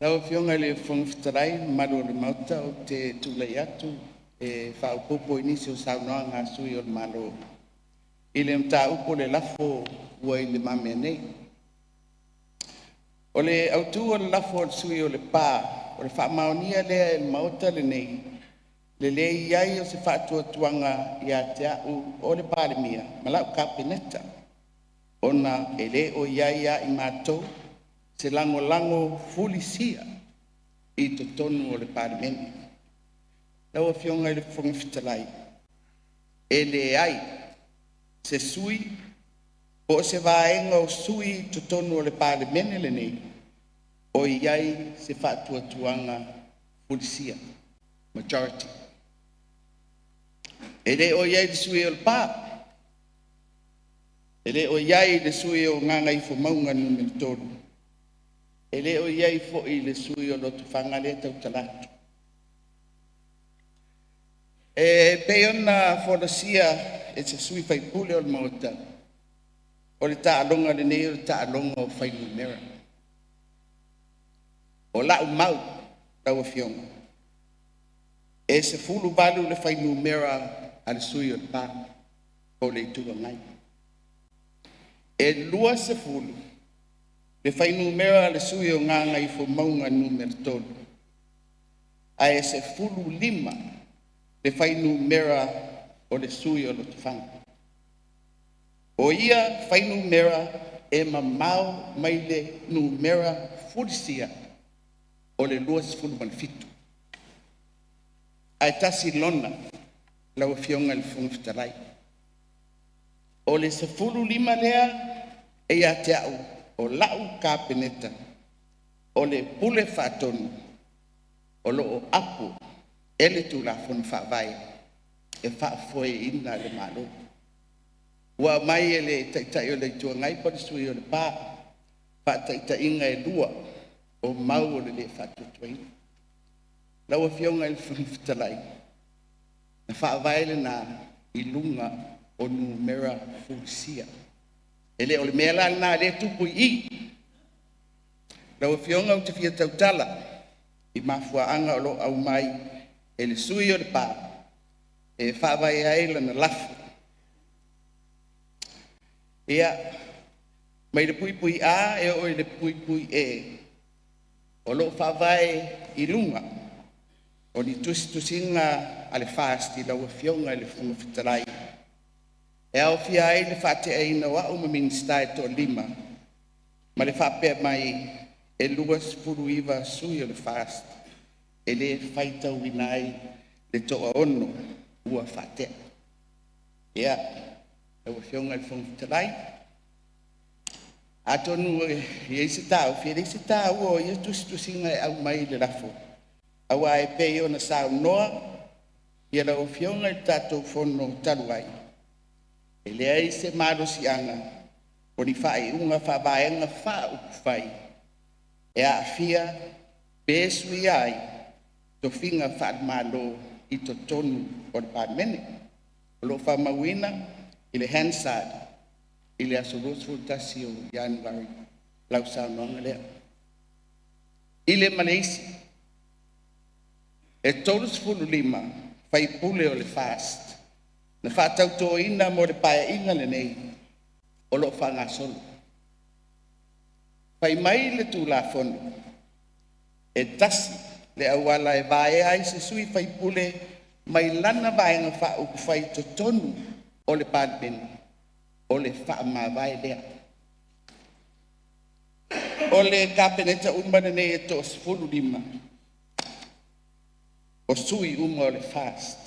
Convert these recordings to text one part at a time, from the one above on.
Lau Afioga i le Fofoga Fetalai ma le mamalu o le Maota, ou te tulai atu e faaopoopo i nisi o saunoaga a sui o le Malo i le mataupu o le lafo ua i lumamea nei. O le autu o le lafo a le sui usufono o Lepa, o le faamaonia lea e le Maota lenei le leai o se faatuatuaga ia te au o le Palemia ma lau Kapeneta, ona e le o i ai ia i matou se lagolago fulisia i totonu o le Palemene. Lau Afioga i le Fofoga Fetalai, e leai se sui usufono po o se vaega o sui usufono i totonu o le Palemene lenei o i ai se faatuatuaga fulisia, majority. E le o i ai le sui usufono o Lepa, e le o i ai le sui usufono o Gagaifomauga 3, e le o i ai foi le sui usufono o Lotofaga lea e tautala atu. E pei ona folasia e se sui usufono o le Maota, o le taaloga lenei o le taaloga o fuainumera. O lau mau lau Afioga, e 18 le fuainumera a le sui usufono o Lepa po o le Itu Agai. E 20 le fuainumera o le sui usufono o Gagaifomauga 3, ae 15 le fuainumera o le sui usufono o Lotofaga. O ia fuainumera e mamao mai le numera fulisia o le 27, ae tasi lona lau Afioga i le Fofoga Fetalai. O le 15 lea e ia te au o lau Kapeneta, o le Pule Faatonu o lo o apo e le Tulafono Faavae e faafoeina le Malo. Ua aumai e le Taitai o le Itu Agai po o le sui usufono o Lepa faataitaiga e lua o mau o le le faatuatuaina. Lau Afioga i le Fofoga Fetalai, na faavae lena i luga o numera fulisia. E le o le mea la lena o lea e tupu i i. Lau Afioga ou te fia tautala i mafuaaga o lo o aumai e le sui usufono o Lepa e faavae ai lana lafo. Ia, mai le (a) e oo i le (e), o lo o faavae i luga o ni tusitusiga a le FAST i lau Afioga i le Fofoga Fetalai, e aofia ai le faateaina o au ma Minisita e toalima ma le faapea mai, e 29 sui o le FAST e le faitauina ai le toaono ua faatea. Ia, lau Afioga i le Fofoga Fetalai, atonu e i ai se taofi, e leai se taua o ia tusitusiga e aumai i le lafo, aua e pei ona saunoa lau Afioga i le tatou Fono talu ai, e leai se malosiaga o ni faaiuga faa-Vaega Faaupufai e aafia pe suia ai tofiga faale-Malo i totonu o le Palemene. O lo o faamauina i le Hansard i le aso 21 o Ianuari lau saunoaga lea. I le ma le isi, e 35 sui usufono o le FAST na faatautoina mo le Paeaiga lenei o lo o faagasolo. Fai mai le Tulafono, e tasi le auala e vaea ai se sui faipule mai lana Vaega Faaupufai i totonu o le Palemene, o le faamavae lea. O le Kapeneta uma lenei e toa-15, o sui uma o le FAST.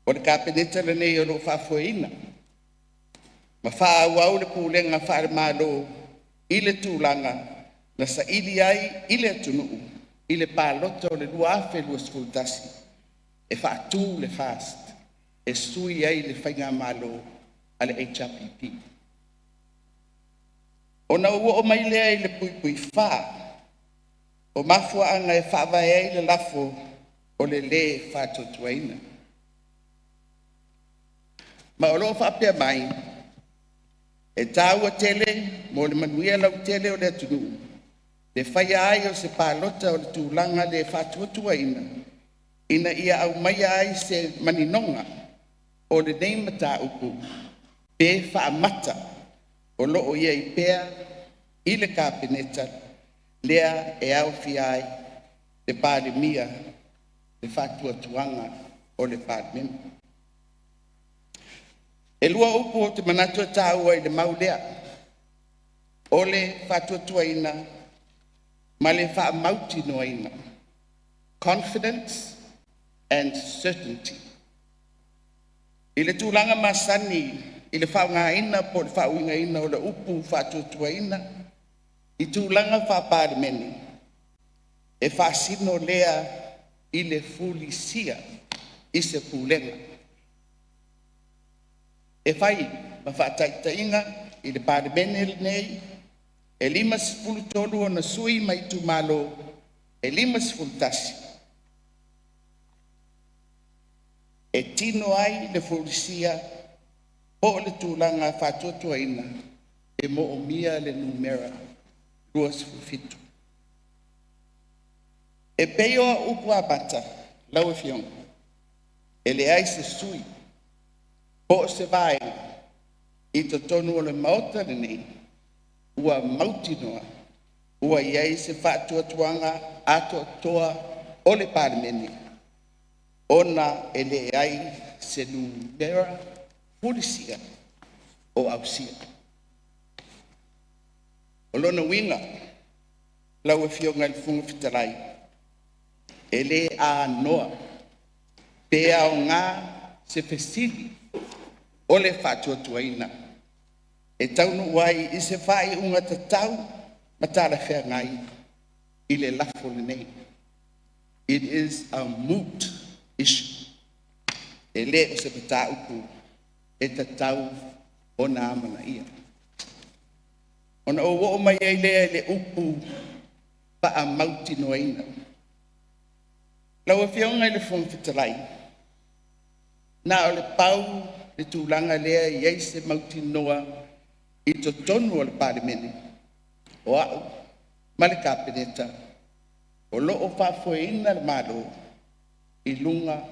O le Kapeneta lenei o lo o faafoeina ma faaauau le pulega faale-Malo i le tulaga na saili ai i le atunuu i le palota o le 2021 e faatu le FAST e sui ai le faigamalo a le HRPP. Ona ou oo mai lea i le (4) o mafuaaga e faavae ai le lafo o le lē faatuatuaina. Ma o lo o faapea mai, e taua tele mo le manuia lautele o le atunuu. Le faia ai o se palota o le tulaga le faatuatuaina ina ia aumaia ai se maninoga o lenei mataupu pe faamata o lo o i ai pea i le Kapeneta lea e aofia ai le Palemia le faatuatuaga o le Palemene. E lua upu ou te manatu e taua i le mau lea, o le faatuatuaina ma le faamautinoaina, confidence and certainty. I le tulaga masani i le faaaogaina po o le faauigaina o le upu faatuatuaina i tulaga faa-Palemene, e faasino lea i le fulisia i se Pulega. E fai ma faataitaiga i le Palemene lenei, e 53 ona sui usufono mai itumalo e 51, e tino ai le fulisia po o le tulaga faatuatuaina, e moomia le numera 27. E pei o au upu amata lau Afioga, e leai se sui usufono po o se Vaega i totonu o le Maota lenei ua mautinoa ua i ai se faatuatuaga atoatoa o le Palemene, ona e leai se numera fulisia o ausia. O lona uiga lau Afioga i le Fofoga Fetalai, e le anoa pe aoga se fesili o le faatuatuaina e taunuu ai i se faaiuga tatau ma talafeagai i le lafo lenei. It is a moot issue. E le o se mataupu e tatau ona amanaia. Ona ou oo mai ai lea i le upu faamautinoaina. Lau Afioga i le Fofoga Fetalai, na o le pau le tulaga lea e i ai se mautinoa i totonu o le Palemene, o au ma le Kapeneta o lo o faafoeina le Malo i luga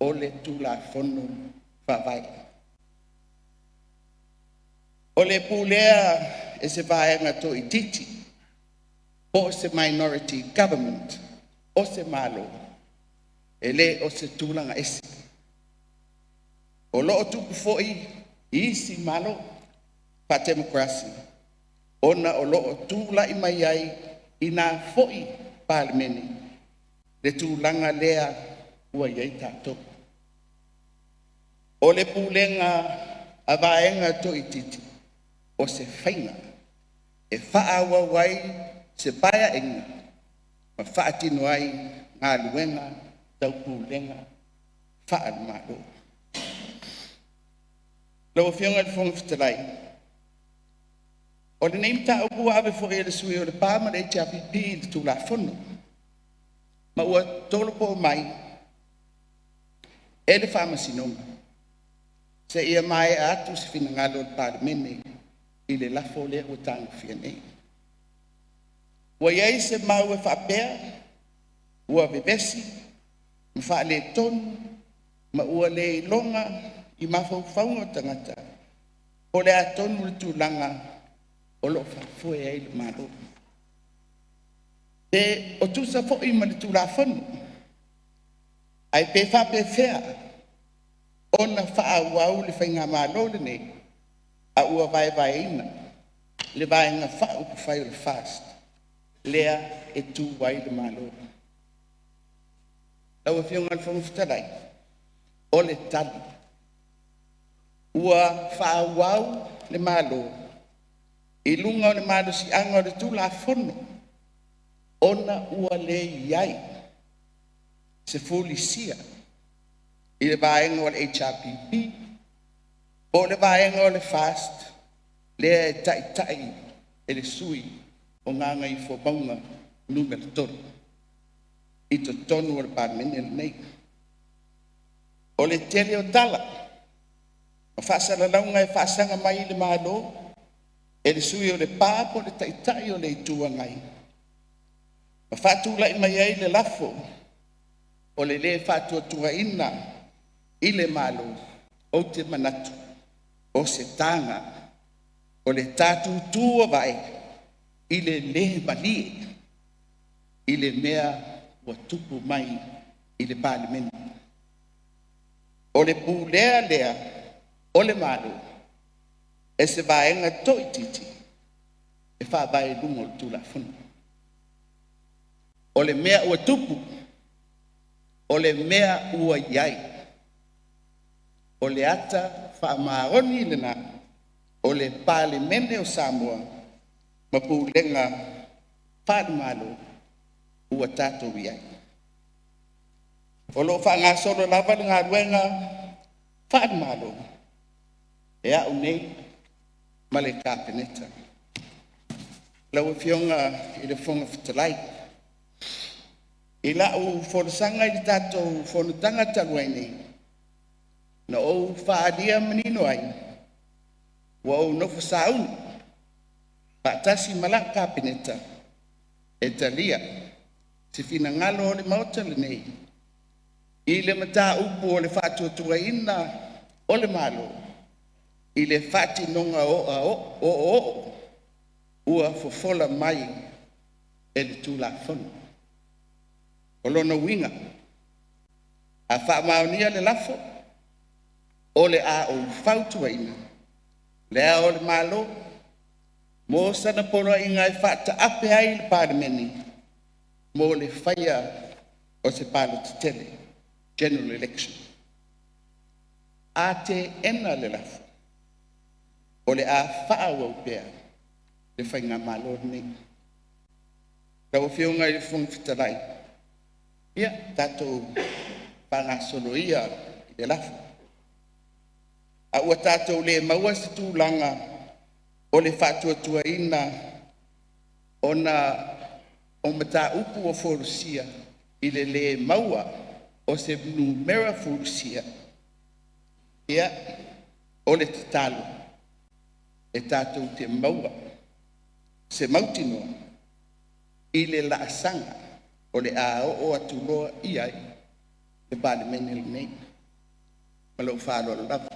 o le Tulafono Faavae. O le pulea e se vaega toaitiiti po o se minority government o se Malo, e le o se tulaga ese. O lo o tupu foi i isi Malo faatemokarasi ona o lo o tulai mai ai i na foi Palemene le tulaga lea ua i ai tatou. O le pulega a vaega toaitiiti, o se faiga e faaauau ai se Paeaiga ma faatino ai galuega tau pulega faale-Malo. Lau Afioga i le Fofoga Fetalai, o lenei mataupu ua ave foi e le sui usufono o Lepa ma le HRPP i le Tulafono, ma ua tolopo mai e le Faamasinoga seia maea atu se finagalo o le Palemene i le lafo lea ua tagofia nei. Ua i ai se mau e faapea ua vevesi ma faaletonu ma ua le iloga i mafaufauga o tagata po o le a tonu le tulaga o lo o faafoe ai le Malo. Pe o tusa foi ma le Tulafono, ae pe faapefea ona faaauau le Faigamalo lenei a ua vaevaeina le Vaega Faaupufai o le FAST lea e tu ai le Malo. Lau Afioga i le Fofoga Fetalai, o le tali, ua faaauau le Malo i luga o le malosiaga o le Tulafono ona ua le i ai se fulisia i le vaega o le HRPP po o le vaega o le FAST lea e taitai e le sui usufono o Gagaifomauga Nu.3 i totonu o le Palemene lenei. O le tele o tala ma faasalalauga e faasaga mai i le Malo e le sui usufono o Lepa po o le Taitai o le Itu Agai, Ma faatulai mai ai le lafo o le lē Faatuatuaina i le Malo, ou te manatu o se taga o le ta tutu-avae i le lē malie i le mea ua tupu mai i le Palemene. O le pulea lea o le Malo e se vaega toaitiiti e faavae i luga o le Tulafono. O le mea ua tupu, o le mea ua i ai, o le ata faamaoni lena o le Palemene o Samoa ma pulega faale-Malo ua tatou i ai. O lo o faagasolo lava le galuega faale-Malo e au nei ma le Kapeneta. Lau Afioga i le Fofoga Fetalai, i lau folasaga i le tatou fonotaga talu ai nei, na ou faaalia manino ai, ua ou nofo sauni faatasi ma lau Kapeneta e talia se finagalo o le Maota lenei i le mataupu o le faatuatuaina o le Malo i le faatinoga oooo ua fofola mai e le Tulafono. O lona uiga, a faamaonia le lafo, o le a ou fautuaina Le Ao o le Malo mo sana Poloaiga e faataape ai le Palemene mo le faia o se Palota Tele, General Election. A teena le lafo, o le a faaauau pea le Faigamalo lenei. Lau Afioga i le Fofoga Fetalai, ia tatou faagasolo ia i le lafo, a ua tatou le maua se tulaga o le faatuatuaina ona o mataupu ua folasia i le le maua o se numera fulisia. Ia, o le tatalo e tatou te maua se mautinoa i le laasaga o le a oo atu loa i ai le Palemene lenei. Ma lou faaaloalo lava.